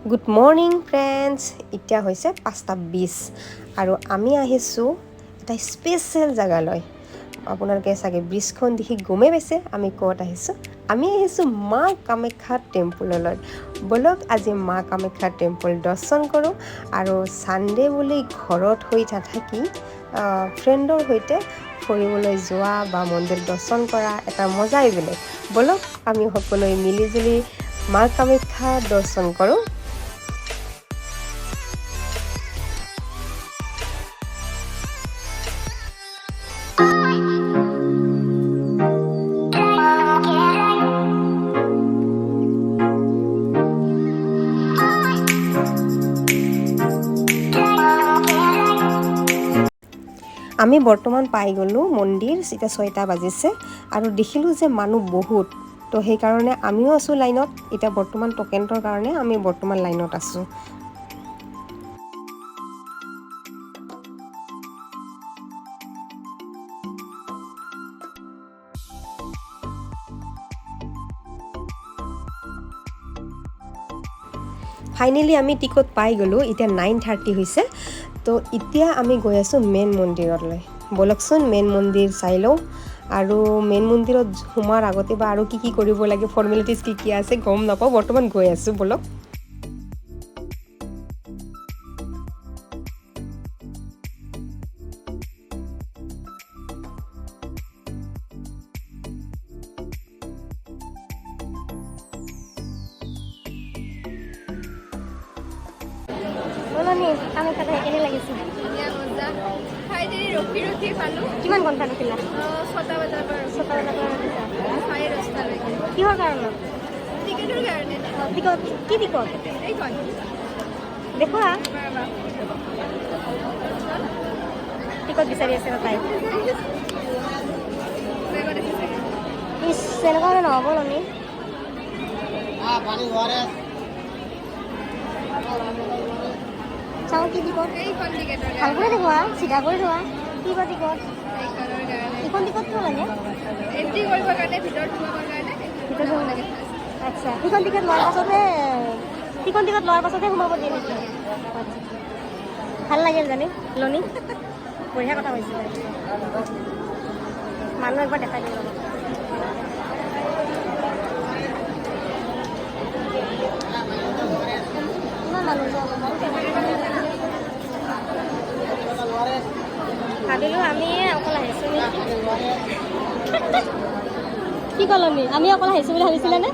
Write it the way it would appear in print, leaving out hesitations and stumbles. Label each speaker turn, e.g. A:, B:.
A: Good morning friends, এতিয়া হৈছে 5:20 আৰু আমি আহিছোঁ এটা স্পেচিয়েল জেগালৈ। আপোনালোকে চাগে ব্ৰিজখন দেখি গমেই পাইছে আমি ক'ত আহিছোঁ। আমি আহিছোঁ মা কামাখ্যা টেম্পললৈ। ব'লক, আজি মা কামাখ্যা টেম্পল দৰ্শন কৰোঁ আৰু ছানডে বুলি ঘৰত শুই নাথাকি ফ্ৰেণ্ডৰ সৈতে ফুৰিবলৈ যোৱা বা মন্দিৰ দৰ্শন কৰা এটা মজাই বেলেগ। ব'লক, আমি সকলোৱে মিলিজুলি মা কামাখ্যা দৰ্শন কৰোঁ। আমি বৰ্তমান পাই গ'লোঁ মন্দিৰ। এতিয়া 6টা বাজিছে আৰু দেখিলোঁ যে মানুহ বহুত, তো সেইকাৰণে আমিও আছোঁ লাইনত। এতিয়া বৰ্তমান টকেনৰ কাৰণে আমি বৰ্তমান লাইনত আছোঁ। ফাইনেলি আমি টিকট পাই গ'লোঁ। এতিয়া 9:30 হৈছে। তো এতিয়া আমি গৈ আছোঁ মেইন মন্দিৰলৈ। ব'লকচোন, মেইন মন্দিৰ চাই লওঁ। আৰু মেইন মন্দিৰত সোমোৱাৰ আগতে বা আৰু কি কি কৰিব লাগে, ফৰ্মেলিটিজ কি কি আছে গম নাপাওঁ। বৰ্তমান গৈ আছোঁ, ব'লক।
B: বলনি, কামাখ্যাত আহি কেনে লাগিছে?
C: ধুনীয়া, মজা। ফাইনেলি ৰখি ৰখি পালোঁ।
B: কিমান ঘণ্টা ৰখিলা?
C: 6টা বজাৰ পৰা।
B: 6টা বজাৰ পৰা ৰখিছা?
C: 10:30লৈকে।
B: কিহৰ কাৰণত?
C: টিকেটৰ কাৰণে।
B: টিকট? কি টিকট?
C: এইখন।
B: দেখুওৱা।
C: ৰ'বা।
B: টিকট বিচাৰি আছে তাই।
C: বেগত আছে চাগে।
B: ইছ, এনেকুৱা হ'লে নহ'ব লনি। চাওঁ কি টিকট।
C: এইখন টিকেটৰ
B: ভাল
C: কাৰণে।
B: কৰি দেখুওৱা, চিধা কৰি থোৱা। কি বা টিকট?
C: এইখনৰ কাৰণে।
B: এইখন টিকট কিয় লাগে?
C: এণ্ট্ৰি কৰিবৰ কাৰণে, ভিতৰত সোমাবৰ কাৰণে।
B: ভিতৰত সোমাব
C: লাগে।
B: আচ্ছা, সেইখন টিকট লোৱাৰ পাছতহে সোমাব দিয়ে নেকি? আচ্ছা, ভাল লাগিল জানি লনি। বঢ়িয়া কথা কৈছে। মানুহ একবাৰ দেখাই দিম ৰ'ব। ইমান মানুহ যে। ভাবিলোঁ আমি অকল আহিছোঁ নেকি। কি কলনি, আমি অকল আহিছোঁ বুলি ভাবিছিলেনে?